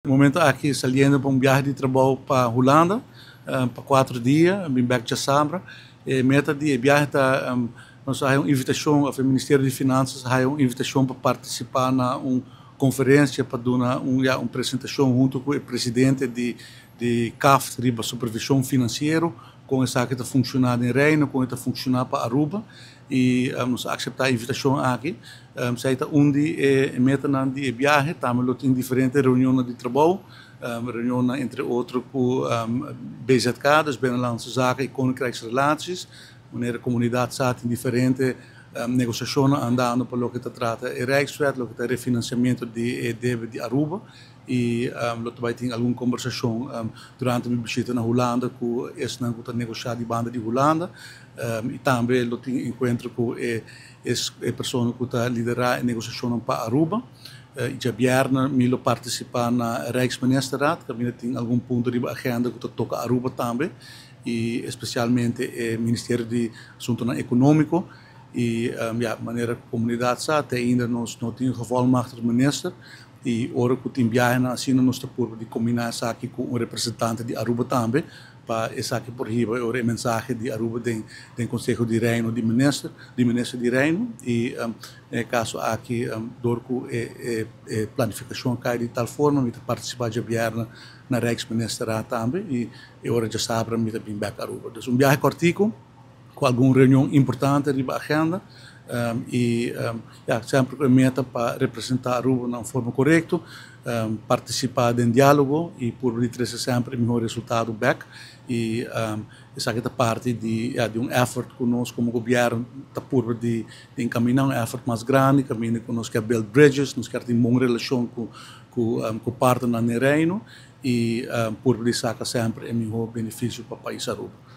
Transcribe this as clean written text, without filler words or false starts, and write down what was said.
Momento aki saliendo pa un biahe di trabou pa Hulanda pa 4 dia, bin bek djasabra. E meta di biahe ta nos a un invitashon, e Ministerio di Finansa a un invitashon pa partisipá na un konferensia pa duna ja, un presentashon huntu ku e presidente di CAFT riba supervishon finansiero, kon esaki ta funshoná den Reino, kon ta funshoná pa Aruba, i nos a aseptá e invitashon aki. Esei ta un di e metanan di biahe. Tambe lo tin diferente reunion di trabou, reunion entre otro ku BZK, dus Binnenlandse Zaken i Koninkrijksrelaties, manera komunidat sa, tin diferente negosiashon andando pa loke ta trata e Rijkswet, loke ta refinanciamento di debe di Aruba, i lo tambe tin algun kombersashon durante mi bishita na Hulanda ku esnan ku ta negoshá di banda di Hulanda, i tambe lo tin enkuentro ku e persona ku ta liderá e negoshashon pa Aruba. I djabièrnè mi lo partisipá na Rijksministerraad, ku tin algun punto di agenda ku ta toka Aruba tambe, i espesialmente e Ministerio di Asuntu Ekonómiko. I ja, manera komunidat sa, ainda nos no tin gevolmachtigd minister, i ora ku tin biahe asina nos ta purba di kombiná esaki ku un representante di Aruba tambe, pa esaki por hiba e mensahe di Aruba den Konseho di Reino di minister di Reino. I den kaso aki, dor ku e planifikashon a kai di tal forma, mi ta partisipá djabièrnè na Rijksministerraad tambe, i ora djasabra mi ta bin bek Aruba. Dus un biahe kòrtiku ku algun reunion importante riba agenda i ja, semper ku meta pa representá Aruba na un forma korekto, partisipá den diálogo i purba trese semper e mihó resultado bek. I esaki ta parti ja, di un effort ku nos komo gobièrnu ta purba di enkaminá un effort mas grandi, kaminda ku nos ke build bridges, nos ke tin bon relashon ku partnernan den Reino i purba di saka semper e mihó benefisio pa pais Aruba.